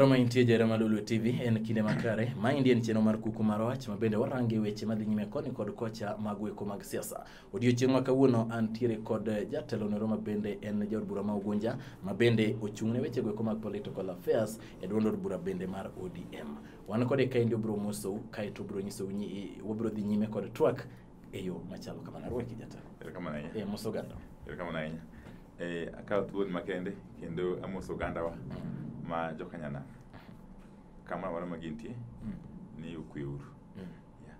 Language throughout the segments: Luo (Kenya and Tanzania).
Kamoro ma intie jere ma Lolwe TV en kinde makare. Maendi en chenro mar Kuku mar Wach ma bende warange weche madhi nyime koni kod kocha mag weko mag siasa. Odiochieng' ma kawuono antiere kod jatelo nero ma bende en jaod bura ma Ugunja ma bende ochung' ne weche goeko mag political affairs e duond od bura bende mar ODM. Wan kode kaendi obiro mosou kaeto obiro nyisou wabiro dhi nyime kod twak e yo machalo kamano. Arwaki jatelo. Erokamano ahinya. E mos oganda. Erokamano ahinya. Akawo thuolo makende kendo amoso ogandawa ma jokanyanam kamoro amora ma gintie ni okweuru. Yeah.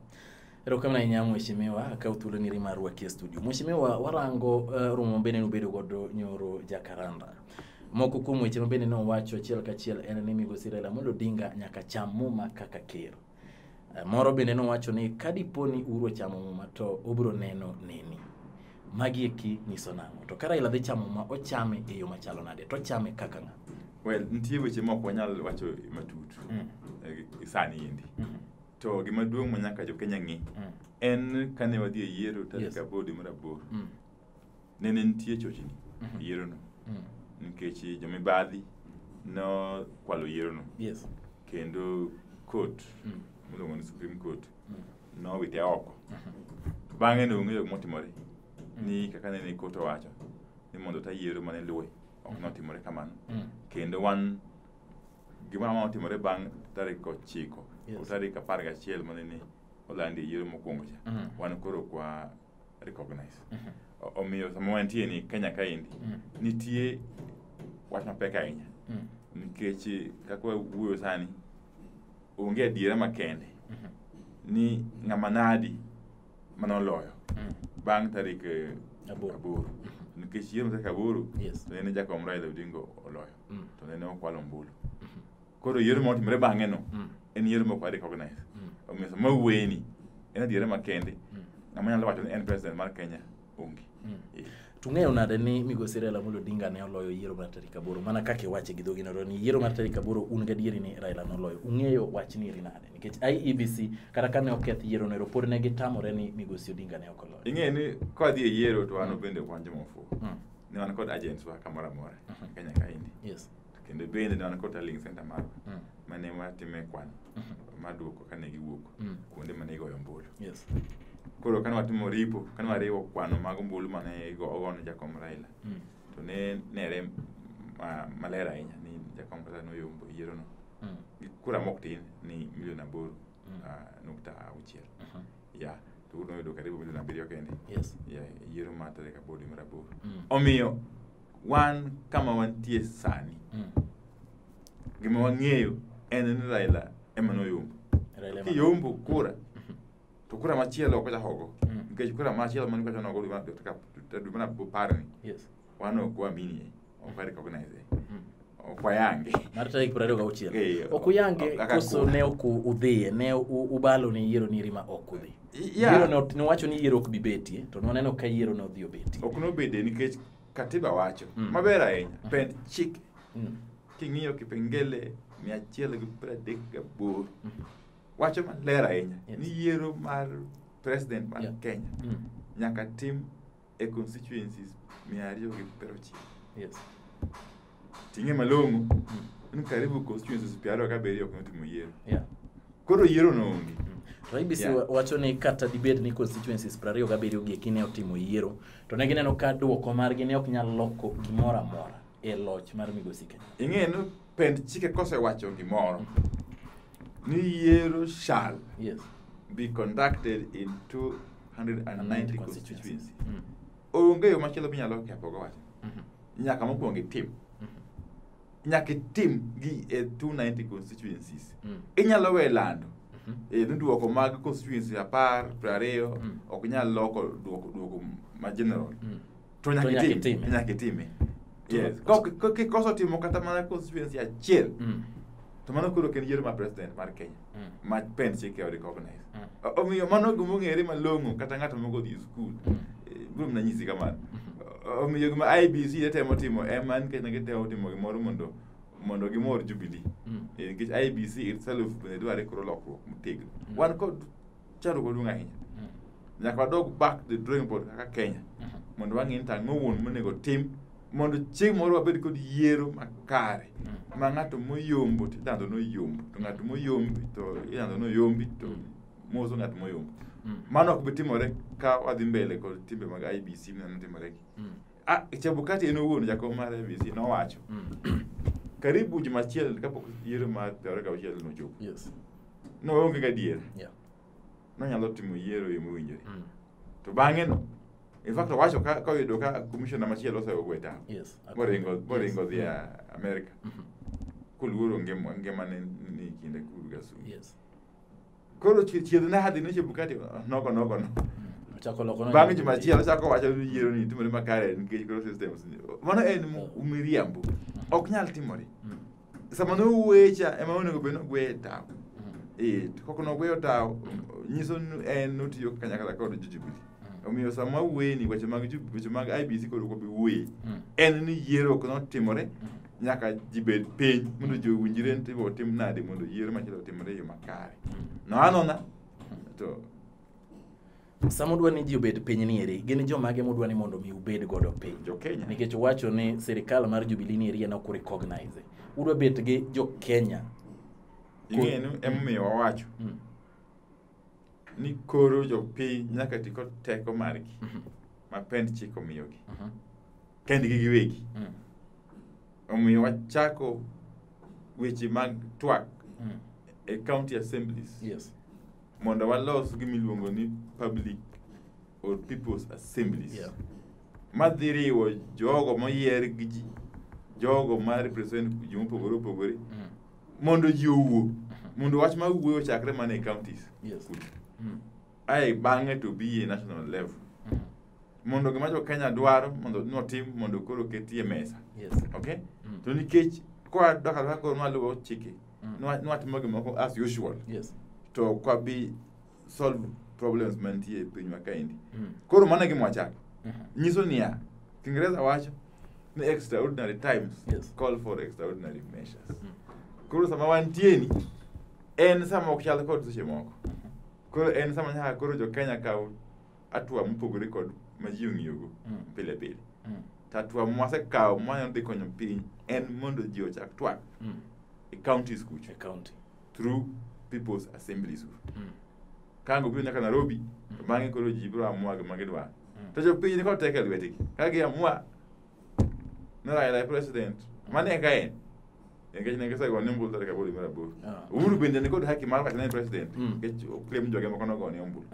Erokamano ahinya mheshimiwa, akaw thuolo niri mar rwaki e studio. Mheshimiwa, warango romo bende nubedo godo nyoro Jacaranda. Moko kuom weche ma bende nowacho achiel kachiel en ni migosi Raila Amolo Odinga nyaka cham muma kaka ker. Moro bende nowacho ni kadipo ni Uhuru ochamo muma to obiro neno neni. Magi eki nyiso nang'o? To ka Raila dhi chamo muma, ochame e yo machalo nade? To ochame kaka ng'a? Well, nitie weche ma ok wanyal wacho matut sani endi. To gima duong' ma nyaka jo-Kenya ng'e en kane wadhi e yiero tarik 8 dwe mar 8 nene nitie chochni e yierono nikech jomibadhi nokwalo yierono kendo court miluongo ni Supreme Court nowite oko. Bang'e ne ong'eyo gimotimore ni kaka nene court owacho ni mondo ota yiero mane luwe ok notimore kamano. Kendo wan gimoro amora motimore bang' tarik 9 tarik 11 manene olandi yiero mokwongo cha wan koro ok wa recognize. Omiyo sama wantie ni Kenya kaendi nitie wach mapek ahinya nikech kaka wawuoyo sani onge adiera makende ni ng'ama nadi manoloyo bang' tarik 8 nikech yiero tarik 8 to nene jakom Raila Odinga oloyo to nene okwalo ombulu. Koro yiero motimore bang'e no en yiero mok wa recognize. Omiyo sama wawuoyeni en adiera makende ng'ama nyalo wacho ni en president mar Kenya onge. Tung'eyo nade ni migosi Raila Amolo Odinga ne oloyo yiero mar tarik 8 mana kaka iwache gi dhogi no ni yiero mar tarik 8 un gadieri ni Raila noloyo. Ung'eyo wach ni eri nade? Nikech IEBC kata kane oketh yiero no pod ne gitamore ni migosi Odinga ne ok oloyo. Ing'eyo ni ka wadhi e yiero to wan bende wan joma ofuwo. Ne wan kod agents wa kamoro amora Kenya kaendi. Kendo bende ne wan kod tallying center marwa mane watime kwan mar duoko kane giwuok kuonde mane igoyo ombulu. Koro kane watimo ripo, kane wariwo kwano mag ombulu mane ogo ne jakom Raila to ne nere maler ahinya ni jakom Raila noyombo yierono gi kura mok tin ni milion 8.6. Yeah, to Uhuru noyudo karibu milion 7 kende. Yeah, yiero mar tarik 8 dwe mar 8. Omiyo wan kama wantie sani gima wang'eyo en ni Raila ema noyombo. Kiyombo kura to kura machielo ok ochako ogo nikech kura machielo mane kocha nogo dwe mar 10 ni wan ok waamini, ok wa recognize, ok wayange. Mar tarik 26. Ok uyange koso ne ok udhiye, ne ubalo ni yiero ni ma ok udhi. Yiero ne wacho ni yiero ok bi betie, to nwaneno ka yiero ne odhi obetie. Ok nobede nikech katiba wacho maber ahinya pend chik king'iyo kipengele 138 wacho maler ahinya ni yiero mar president mar Kenya nyaka tim e constituencies 290. Ting'e malong'o ni karibu constituencies 27 ok notimo yiero. Koro yiero no onge. To IEBC wacho ni kata dibed ni constituencies 27 gi eki ne otimo yiero to ne gineno ka duoko margi ne ok nyal loko gimoro amora e loch mar migosi Kenyatta. Ing'eyo ni pend chike kosewacho gimoro ni yiero shall be conducted in 290 constituencies. Onge yo machielo minyalo kethogo wach. Nyaka mokwongo itim. Nyaka itim gi e 290 constituencies. Inyalo we lando. Ni duoko mag constituency 10, 20 ok nyal loko duoko ma general. To nyaka itim. Nyaka itime. Yes. Kikoso timo kata mana constituency achiel to mano koro ok en yiero mar president mar Kenya ma pend chike o recognize. Omiyo mano gima ong'ere malong'o kata ng'ato moko odhi e skul biro mana nyisi kamano. Omiyo gima IEBC ne temo timo ema nikech ne gitemo timo gimoro mondo gimor Jubilee. Nikech IEBC itself bende dware koro lokruok motegno. Wan kod chandruok maduong' ahinya. Nyaka wadog back to the drawing board kaka Kenya mondo wang'e ni to ang'o wuon monego tim Mondo chieng' moro wabed kod yiero makare ma ng'ato moyombo to ilando noyombo to ng'ato moyombi to ilando noyombi to moso ng'at moyombo. Mano ok bi timore ka wadhi mbele kod timbe mag IEBC mineno timore gi. Chebukati en owuon jakom mar IEBC nowacho karibu juma achiel kapok yiero mar 26 nochopo. Noonge gadiera. Nonyalo timo yiero e yo mowinjore. To bang'e no, in fact owacho ka oyudo ka commissioner machielo osegwe tao. Moringo dhi Amerika. Koluoro ngimane ni kinde kuru Kasumu. Koro chiedh nadi ne Chebukati nogo nogo no. Ochako loko no. Bang' juma achiel ochako wacho ni yiero ni timore makare nikech koro systems ni. Mano en miriambo. Ok nyal timore. Sama nowuoye cha ema onego bed ni ogweye tao. To kok nogweyo tao nyiso ni en notiyo kanyakla kod jo Jubilee. Omiyo sama wuoye ni weche mag weche mag IEBC kod ok obi wuoye. En ni yiero ok notimore nyaka ji bed piny mondo ji owinjre ni timo otim nade mondo yiero machielo otimore e yo makare. No anona to Sama udwa ni ji obed piny nieri, gin jomage mudwa ni mondo mi ubed godo piny? Jo Kenya. Nikech uwacho ni sirikal mar Jubilee nieri en ok recognize. Udwa bet gi jo Kenya. Ing'eyo ni emomiyo wawacho ni koro jopiny nyaka ti kod teko margi ma pend chik omiyogi kendgi giwegi. Omiyo wachako weche mag twak e county assemblies mondo walos gimiluongo ni public or people's assemblies madhi riwo jogo moyier gi ji, jogo ma represent ji mopogore opogore mondo ji owuo, mondo wach mar wuoyo ochakre mana e counties kucho. Ae bang'e to bi e national level mondo gima jo Kenya dwaro mondo notim mondo koro ketie mesa. Okay? To nikech kwa dok adoka koro nwaluwo chike, nwatimo gimoko as usual, to ok wabi solve problems mantie e pinywa kaendi. Koro mano e gima wachako. Nyiso niya, Kiingereza wacho ni extraordinary times call for extraordinary measures. Koro sama wantie ni, en sama ok chal kod seche moko. Koro en sama nyaka koro jo Kenya kaw hatua mopogore kod ma ji ong'iyogo pile pile. To hatua mwasekawo mwanyalo dhi konyo piny en mondo ji ochak twak e counties kucho E county. through people's assemblies. Ka ang' obiro nyaka Nairobi, to bang'e koro ji biro amua gima gidwaro. To jopiny nikod teko e lwetgi. Ka gi amua ni Raila e president, mano e ka en. Nikech ne gisegone ombulu tarik 8 mar 8. Uhuru bende nikod haki mar wacho ni en president, nikech oclaim joge moko nogone ombulu.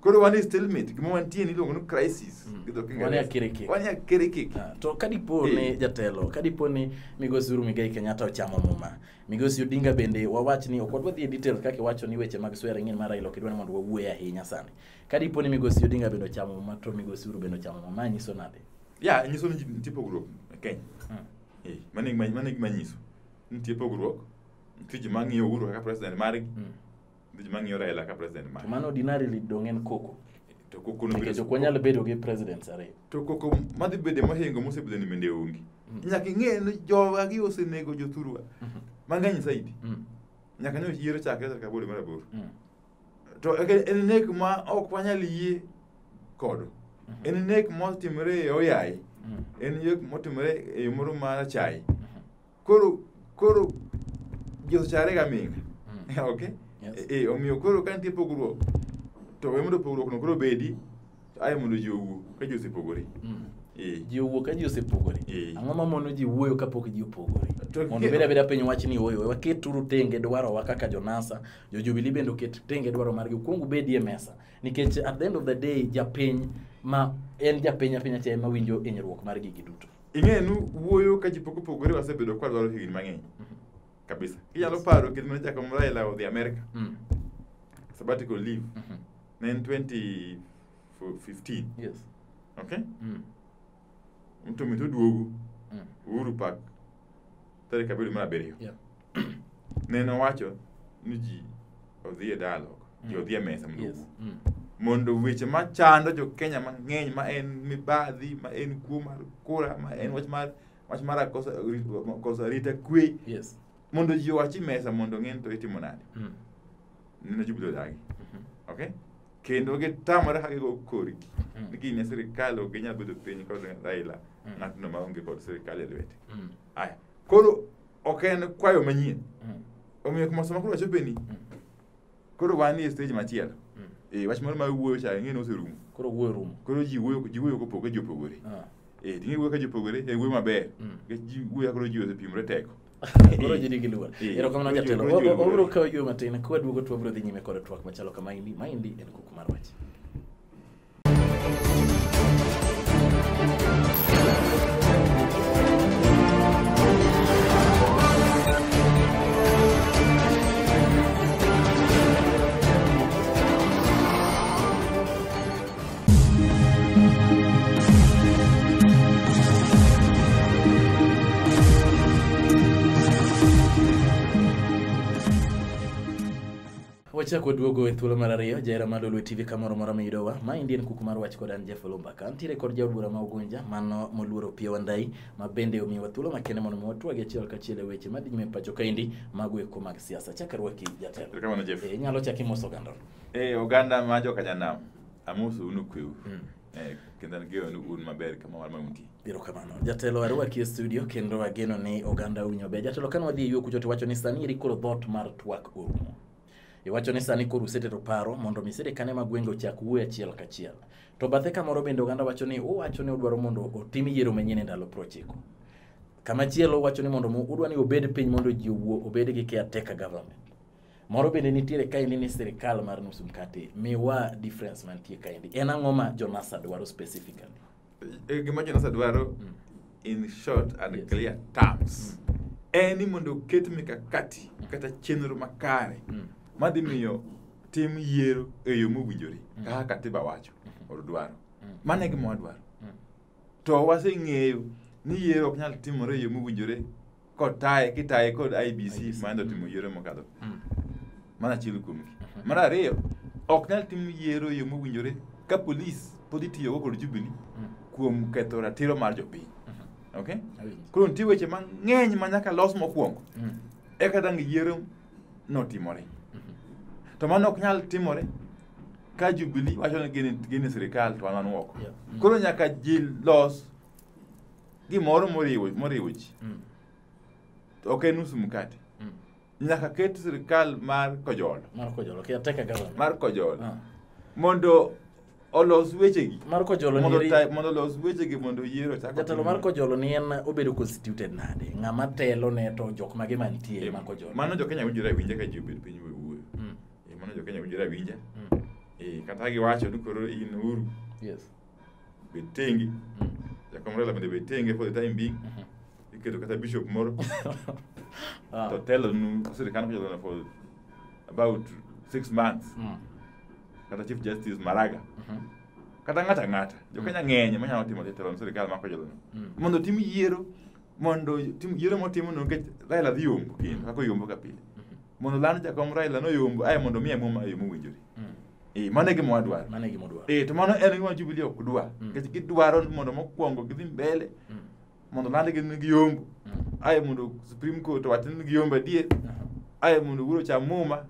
Koro wan e stalemate, gima wantie ni iluongo ni crisis. Gi dho Wan e Kiingereza. akirikiki. Wan e akirikiki. To kadipo ni jatelo, kadipo ni migosi Uhuru Muigai Kenyatta ochamo muma, migosi Odinga bende wawach ni ok wadwa dhi e details kaka iwacho ni weche mag swearing in mar Raila ok idwa ni mondo wawuoye ahinya sani. Kadipo ni migosi Odinga bende ochamo muma to migosi Uhuru bende ochamo muma, ma nyiso nade? Ya, nyiso ni nitie pogruok e Kenya. Mano e gima nyiso. Nitie pogruok. Nitie joma ng'iyo Uhuru kaka president margi. Nitie joma ng'iyo Raila kaka president To margi. mano ordinarily dong' en koko. To koko no Nikech ok wanyal bedo gi presidents ariyo. To koko madhi bede mohingo mosebedo ni bende onge. Nyaka ing'e ni jowagi osenego jothurwa mang'eny saidi. Nyaka ne yiero chakre tarik 8 mar 8. To en nek ma ok wanyal yie kodo. En nek motimore e oyaye. En nek motimore e yo moro mar achaye. Koro ji osechare gaming'a. Okay? Omiyo koro ka nitie pogruok, to we mondo pogruok no koro obedi, ae mondo ji owuo ka ji osepogore. Ji owuo ka ji osepogore. Ang'o mamono ji wuoyo kapok ji opogore? To Mondo bed abeda piny wach ni oyo, waketuru tenge dwarowa kaka jo-NASA, jo-Jubilee bende oket tenge dwaro margi, ukuong ubedie e mesa. Nikech at the end of the day, japiny ma en japiny apinya cha ema winjo hinyruok mar gigi duto. Ing'e ni wuoyo ka ji pok opogore wasebedo kwa dwaro higni mang'eny. Kabisa. Inyalo paro kinde mane Jakom Raila odhi Amerika. Sabbatical leave. Ne en 2015. Okay? To mit oduogo Uhuru Park tarik 7 mar 7. Ne en owacho ni ji odhi e dialogue, ji odhi e mesa mondo owuo. Mondo weche machando jo Kenya mang'eny ma en mibadhi, ma en kuo mar kura, ma en wach mar koso arita kwe, mondo ji owachi mesa mondo ng'e ni to itimo nade. Neno Jubilee odagi. Okay? Kendo gitamore kaka gigo korgi. Ni gin e sirikal ok ginyal bedo piny kod Raila ng'atno maonge kod sirikal e lwete. Aya, koro ok en kwayo manyien. Omiyo kuma sama koro wachopeni, koro wan e stage machielo. Wach moro mar wuoyo cha ing'e ni oserumo. Koro wuoyo rumo. Koro ji wuoyo kopogore, ji opogore. Ting'e wuoyo ka ji opogore, e wuoyo maber. Nikech ji wuoyo koro ji osepimore teko. Koro ji nigi luor. Erokamano jatelo. Wabiro kawo yweyo matin, kwaduogo to wabiro dhi nyime kod twak machalo kama endi. Maendi en Kuku mar Wach. Wachako duogo e thuolo mar ariyo, jahera mar Lolwe TV kamoro amora miyudowa. Maendi en Kuku mar Wach kod an Jeff Olumba. Antiere kod jaod bura ma Ugunja, mano moluoro Opiyo Wandayi, ma bende omiyowa thuolo makende mondo mi watwag achiel kachiel e weche madhi nyime pacho kaendi, mago eko mag siasa. Chak arwaki jatelo. Erokamano Jeff. Inyalo chak imoso oganda. Oganda ma joka Nyanam, amosou ni kweuru. Kendo an geno ni un maber kama mar ma untie. Erokamano. Jatelo arwaki e studio kendo ageno ni oganda winjo maber. Jatelo, kane wadhi e yuo kucho to iwacho ni sani eri koro dhoot mar twak orumo. Iwacho ni sani koro usetero paro mondo mi sirikande mag gwenge ochak wuoyo achiel kachiel. To bathe kamoro bende oganda wacho ni uwacho ni udwaro mondo otim yiero manyien e ndalo 90. Kamachielo uwacho ni mondo udwa ni obed piny mondo ji owuo obed gi caretaker government. Moro bende nitiere kaendi ni sirikal mar nusu mkate. Miwa difference mantie kaendi. En ang'o ma jo-NASA dwaro specifically? Gima jo-NASA dwaro in short and clear terms en ni mondo oket mikakati kata chenro makare madhi miyo tim yiero e yo mowinjore kaka katiba wacho or dwaro. Mano e gima wadwaro. To waseng'eyo ni yiero ok nyal timore e yo mowinjore kotaye kitaye kod IEBC mane otimo yiero mokadho. Mano achiel kuomgi. Mar ariyo, ok nyal tim yiero e yo mowinjore ka polis pod itiyogo kod Jubilee kuom ketho ratiro mar jopiny. Okay? Koro nitie weche mang'eny ma nyaka los mokwongo eka dang' yiero notimore. To mano ok nyal timore ka Jubilee wacho ni gin e sirikal to wan oko. Koro nyaka ji los gimoro moriwo ji. Ok en nusu mkate. Nyaka ket sirikal mar Kojolo. Mar Kojolo, caretaker government. Mar Kojolo. Mondo olos wechegi. Mar Kojolo ni mondo olos wechegi mondo yiero ochak. Jatelo mar Kojolo ni en obedo constituted nade? Ng'ama telo ne to jok mage mantie mar Kojolo? Mano jo Kenya winjore awinja ka ji obet piny wuoyo. Mano jo Kenya winjore awinja. Kata giwacho ni koro in Uhuru. Yes. Bed tenge. Jakom Raila bende bed tenge for the time being. Iketo kata bishop moro. To telo nu sirikal Kojolo for about 6 months. Kata Chief Justice Maraga. Kata ng'ata ng'ata. Jo Kenya ng'eny manyalo timo telo ne sirikal mar Kojolo. Mondo tim yiero, mondo tim yiero motimo no nikech Raila dhi yombo kendo kaka oyombo ka pile. Mondo land jakom Raila noyombo ae mondo miye muma e yo mowinjore. Mano e gima wadwaro. Mano e gima wadwaro. To mano en gima Jubilee ok dwar. Nikech gidwaro mondo mokwongo gidhi mbele. Mondo landgi ni giyombo. Ae mondo Supreme Court owach ni giyombo adier. Ae mondo Uhuru ocham muma.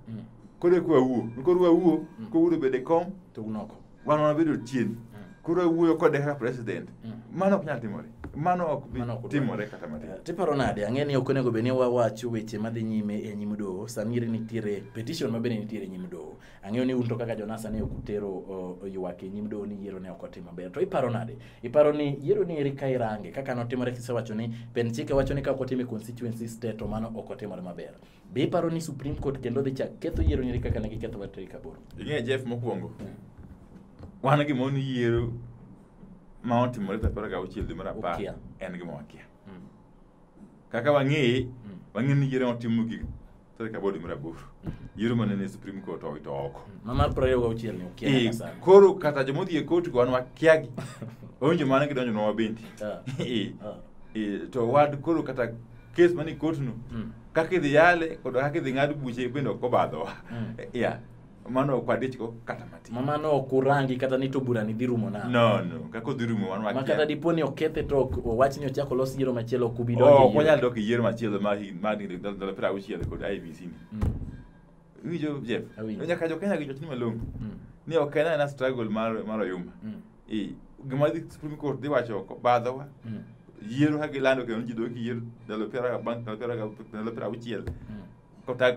Koro eka wawuo. Koro wawuo, koro Uhuru obed e kom. To un oko. Wan wabedo chien. Koro wawuoyo kode kaka president. Mano ok nyal timore. Mano ok bi timore kata matin. Tiparo nade? Ang'e ni ok onego bed ni wawacho weche madhi nyime e nyim doho. Sani eri nitiere petition ma bende nitiere e nyim doho. Ang'eyo ni un to kaka jo-NASA ne ok utero ywak e nyim doho ni yiero ne ok otim maber. To iparo nade? Iparo ni yiero ni eri ka irange kaka notimore kisewacho ni pend chike wacho ni ka ok otim e constituency state to mano ok otimore maber. Be iparo ni Supreme Court kendo dhi chak ketho yiero ni eri kaka ne giketho mar tarik 8? Ing'e Jeff mokwongo. Wan gima ni yiero ma otimore tarik 16 dwe mar 10 en gima wakia. Kaka wang'eye, wang'eyo ni yiero motimo gik tarik 8 dwe mar 8. Yiero mane ni Supreme Court owito oko. Ma mar 26 ni okia nyaka sani. Koro kata joma odhi e court go wan wakiagi. Owinjo mana gidonjo nwa bende. To wad koro kata case mani court no. Kaka idhi yale kod kaka idhi ng'ad buche bende ok obadhowa. Mano ok wadich go kata matin. Mano ok urangi kata ni to bura ni dhi rumo nade? No, kaka odhi rumo wan wakia. Ma kata dipo ni okethe to ok owach ni ochak olos yiero machielo ok ubi donjo e Ok wanyal dok e yiero machielo mar ndalo 60 kod IEBC ni. Iwinjo Jeff? Awinjo. Nyaka jo Kenya giwach ni malong'o. Ni ok en aena struggle mar Oyuma. Gima dhi Supreme Court dhi wacho oko badhowa. Yiero ka gilando kendo ji dok yiero ndalo piero bang' ndalo 60.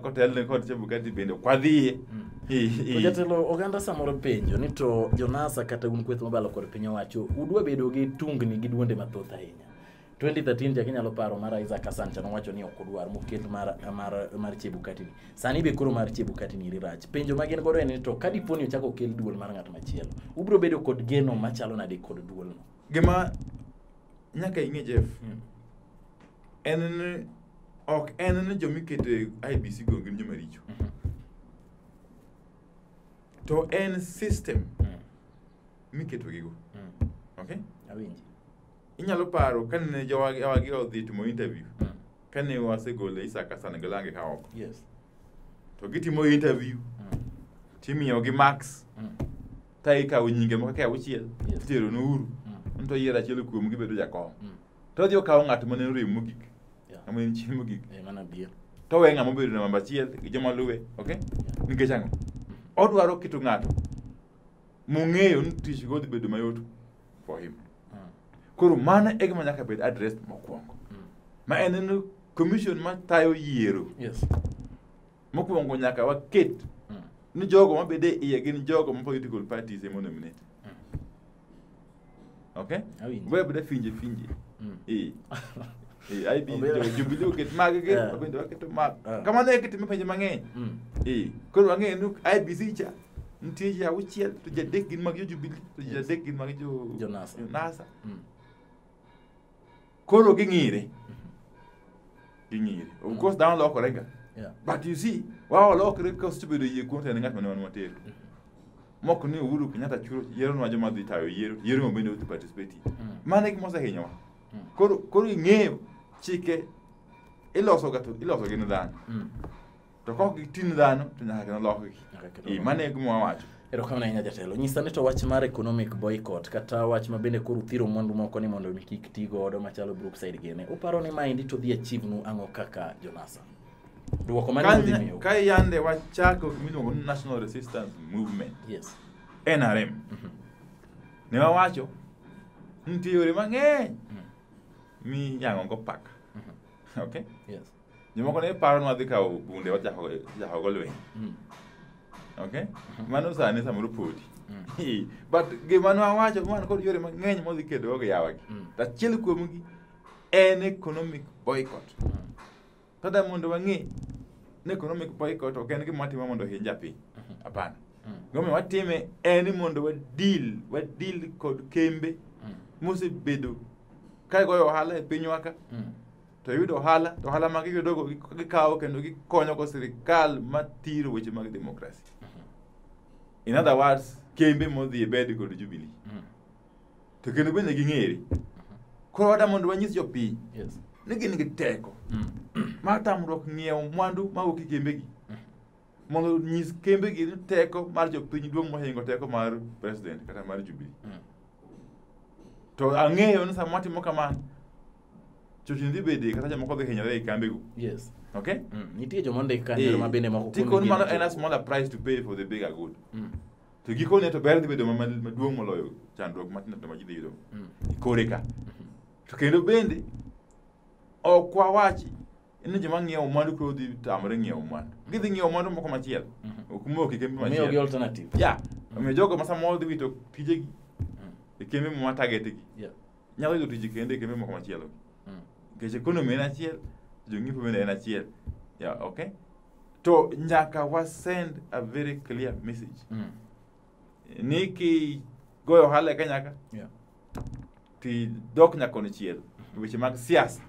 Kotelne kod Chebukati bende ok wadhiye. To jatelo, oganda samoro penjo ni to jonasa kata un kweth mobalo kod piny owacho udwa bedo gi tungni gi duonde mathoth ahinya. 2013 chak inyalo paro mar Isaac Hassan cha nowacho ni ok odwar moket mar Chebukati ni. Sani be koro mar Chebukati ni rach. Penjo ma gin godo en ni to ka dipo ni ochako okel duol mar ng'at machielo, ubiro bedo kod geno machalo nade kod duolno? Gima nyaka ing'e Jeff, en ni ok en ni jomiketo e IEBC go gin joma richo. To en system miketo gigo. Okay? Awinji. Inyalo paro kane jowagi odhi timo interview. Kane wasegolo Isaac Hassan gi Lange ka oko. Yes. To gitimo interview. Timiyogi marks. Ta ikawo nyinge moko kaka 6. Yes. Titero ne Uhuru. To yiero achiel kuomgi bedo jakom. To odhi okawo ng'at mane orem mogik. Ng'ama en chien mogik. Mana bier. To owe ng'ama obedo namba 1 gi joma luwe. Okay? Nikech ang'o? Odwaro keto ng'ato mong'eyo ni tich go dhi bedo mayot for him. Koro mano e gima nyaka bed addressed mokwongo. Ma en ni commission matayo yiero. Yes. Mokwongo nyaka waket ni jogo mabedo e iye gin jogo ma political parties ema nominate. Okay? Awinjo. We abeda finje. IB Jubilee oket mag gi, bende waketo mag. Kamano e kitimo penjo mang'eny. Koro wang'eyo ni IEBC cha nitie ji 6 to ji 3 gin mag jo Jubilee, to ji 3 gin mag jo Jo NASA. Koro ging'ire. Ging'ire. Of course dhano lokore ga. But you see, wao lokore ka osebedo yie kuom tend ng'at mane wan watero. Moko ni Uhuru Kenyatta churo yiero nwa joma dhi tayo yiero, yiero ma bende odhi participate. Mano e gima osehinyowa. Koro ing'eyo chike iloso ga to iloso gi ne dhano. To kok gitin dhano to nyaka kendo lokgi. Mano e gima wawacho. Erokamano ahinya jatelo. Nyisa ni to wach mar economic boycott kata wach ma bende koro uthiro mwandu moko ni mondo mi kik ti godo machalo Brookside gene. Uparo ni maendi to dhi achieve nu ang'o kaka jonasa? Duoko mane udhi miyo? Ka yande wachako gima iluongo ni National Resistance Movement. Yes. NRM. Ne wawacho nitie yore mang'eny mi yang'o go paka. Okay? Yes. Jomoko ne paro ni wadhi kawo bunde wachako go lweny. Okay? Mano sani samoro podi. But gima ne wawacho wan kod yore mang'eny modhi kedo go gi yawagi. To achiel kuomgi en economic boycott. Tada mondo wang'e ni economic boycott ok en gima watimo mondo ohiny japiny. Hapana. Gima watime en ni mondo wadeal kod kembe mosebedo ka goyo ohala e pinywa ka. To yudo ohala, to ohala ma giyudogo gikawo kendo gikonyo go sirikal mathiro weche mag demokrasi. In other words, kembe modhi e bed kod Jubilee. To kendo bende ging'ere. Koro wada mondo wanyis jopiny ni gin gi teko mar tamruok ng'iewo mwandu mawuok e kembegi. Mondo nyis kembegi ni teko mar jopiny duong' mohingo teko mar president kata mar Jubilee. To ang'eyo ni sama watimo kamano, chochni dhi bedie kata jomoko dhi hinyore e kambego. Yes. Okay? Nitie joma ondik kanyo ma bende moko kuom gi mano en a smaller price to pay for the bigger good. To gikone to ber dhi bedo maduong' moloyo chandruok matindo tindo ma ji dhi yudo kore ka. To kendo bende ok wawachi ni joma ng'iewo mwandu koro dhi tamore ng'iewo mwandu. Gidhi ng'iewo mwandu moko machielo. Ok mok e kembe machielo. Miyogi alternative. Yeah. Omiyo jogo ma samoro dhi wito tijegi e kembe ma target gi. Nyalo yudo tich kendo e kembe moko machielo. Nikech economy en achiel, jong'iepo bende en achiel. Yeah, okay? To nyaka wa send a very clear message. Ni ki goyo ohala e Kenya ka, ti dok nyaka konchiel weche mag siasa.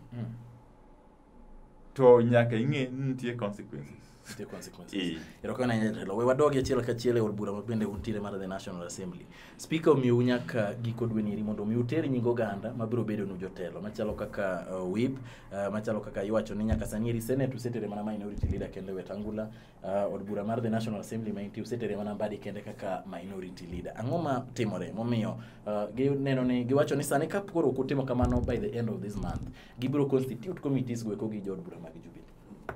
To nyaka ing'e ni nitie consequences. Nitie consequences. Erokamano ahinya jatelo. We wadogi achiel kachiel e od bura ma bende untiere mar the National Assembly. Speaker omiyou nyaka giko dwe ni mondo omi uter nying oganda mabiro bedo nu jotelo machalo kaka whip, machalo kaka iwacho ni nyaka sani eri Senate usetere mana minority leader kende Wetangula, od bura mar the National Assembly ma intie usetere mana Mbadi kende kaka minority leader. Ang'o ma timore momiyo gineno ni giwacho ni sani ka koro ok utimo kamano by the end of this month gibiro constitute committees go eko gi jood bura mag Jubilee.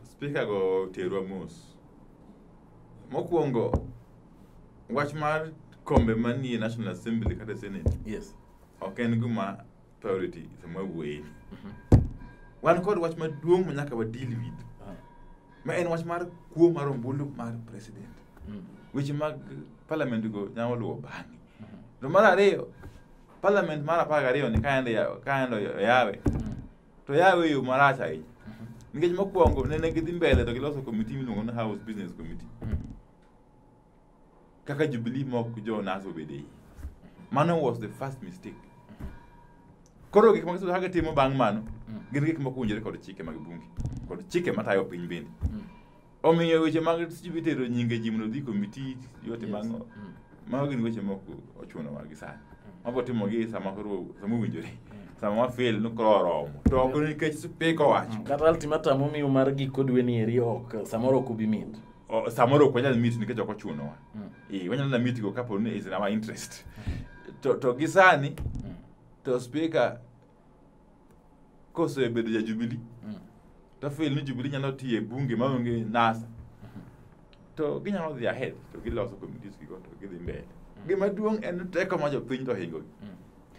Speaker go terwa mos. Mokwongo, wach mar kombe manie National Assembly kata Senate Yes. ok en gima priority sama wawuoye. Wan kod wach maduong' ma nyaka wa deal with. Ma en wach mar kuo mar ombulu mar president. Weche mag parliament go nyalo luwo bang'e. To mar ariyo, parliament mar 12 ni kaendo oyawe, to oyawe e yo marach ahinya. Nikech mokwongo nene gidhi mbele to giloso committee miluongo ni House Business Committee. Kaka Jubilee mok jo NASA obede iye. Mano was the first mistake. Koro gik ma kaka timo bang' mano gin gik mok owinjore kod chike mag bunge kod chike matayo piny bende. Omiyo weche mag sijui tero nyinge ji mondo odhi committee yote mang'o mago gin weche mok ochuno gi sani. Mago timogi sama koro sama owinjore. Sama wa fail ni koro oromo. To ok nikech speaker owacho. Kata ultimatum omiu mar giko dwe ni eri ok samoro ok ubi meet. Samoro ok wanyal meet nikech ok ochunowa. Wanyalo na meet go kapo ni is in our interest. To gi sani to speaker kosebedo ja Jubilee to feel ni Jubilee nyalo tiyo e bunge maonge NASA to ginyalo dhi ahead to giloso committees gigo to gidhi mbele. Gima duong' en teko ma jopiny to ohingo gi.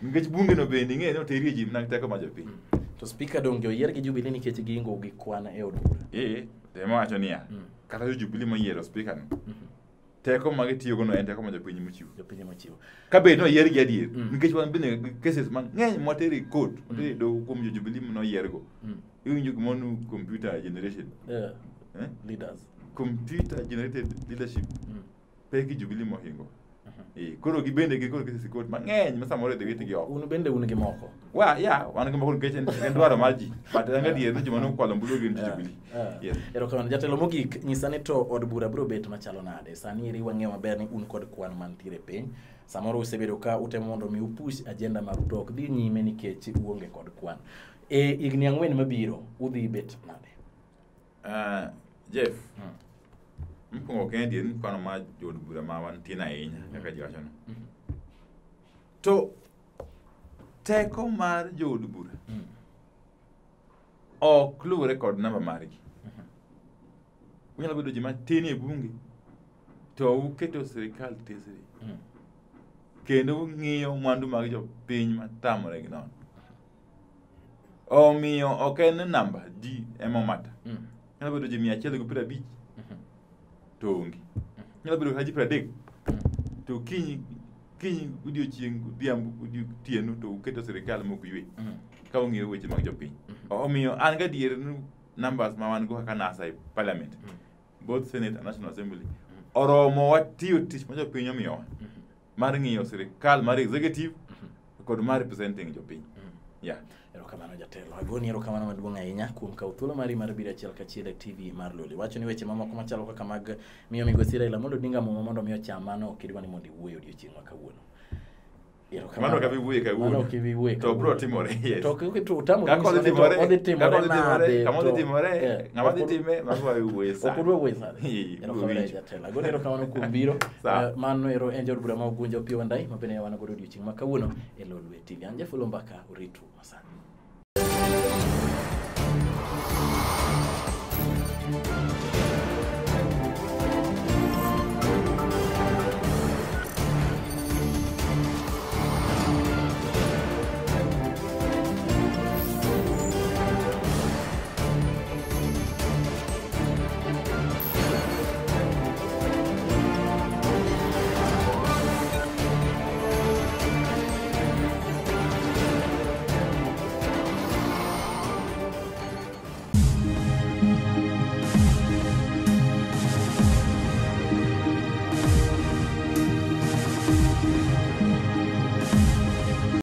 Nikech bunge no bende ing'eyo ni oterie ji mana gi teko ma jopiny. To speaker donge oyier gi Jubilee nikech giingo gi kwan e od bura. Tema wacho niya, kata jo Jubilee moyiero speaker no, teko ma gitiyogo no en teko ma jopiny mochiwo. Jopiny mochiwo. Ka bed ni oyier gi adier, nikech wan bende gi cases mang'eny mwatero e court, mwatero e doho kuom jo Jubilee manoyiergo. Iwinjo gimoro ni computer generation. Leaders. Computer generated leadership. Pek Jubilee mohingo. Koro gibende gin kod cases e court mang'eny ma samoro idhi witgi oko. Un bende un gi moko. Wa, ya, wan gi moko nikech en dwaro mar ji. But en adier ni joma nokwalo ombulu gin jo Jubilee. Yes. Erokamano. Jatelo mogik, nyisa ni to od bura biro bet machalo nade? Sani eri wang'eyo maber ni un kod kwan mantiere piny. Samoro usebedo ka utemo mondo mi upush agenda maru to ok dhi nyime nikech uonge kod kwan. E higni 4 mabiro, udhi bet nade? Jeff, mokwongo ok en adier ni kwan mar jood bura ma wan tin ahinya kaka ji wacho no. To teko mar jood bura ok luwore kod namba margi. Unyalo bedo ji matin e bunge to uketo sirikal tesre. Kendo ung'iyo mwandu mag jopiny matamore gi nono. Omiyo ok en namba ji ema omata. Nyalo bedo ji 150 to onge. Nyalo bedo kata ji 30 to kiny odiochieng' odhiambo otieno to uketo sirikal mok ywe ka ung'iyo weche mag jopiny. Omiyo an gadier ni numbers ma wan go kaka NASA e parliament, both Senate and National Assembly, oromo watiyo tich ma jopiny omiyowa mar ng'iyo sirikal mar executive kod mar representing jopiny. Yeah. Erokamano jatelo. Agoni erokamano maduong' ahinya kuom kawo thuolo mari mar biro achiel kachiel e TV mar Lolwe. Wacho ni weche mamoko machalo kaka mag miyo migosi Raila Amolo Odinga muma mondo mi ocham mano ok idwa ni mondo iwuoye odiochieng' ma kawuono. Mano ok abi wuoye kawuono. Mano ok ibi wuoye To biro timore, yes. To ok utamo Kaka odhi timore, odhi timore nade? Kama odhi timore, ng'ama dhi time, mago wawe wuoye sani. Ok udwa wuoye sani. Erokamano jatelo. Agoni erokamano kuom biro. Mano ero en jaod bura ma Ugunja Opiyo Wandayi ma bende wan godo odiochieng' ma kawuono e Lolwe TV. An Jeff Oluo Mbaka, uritu masani.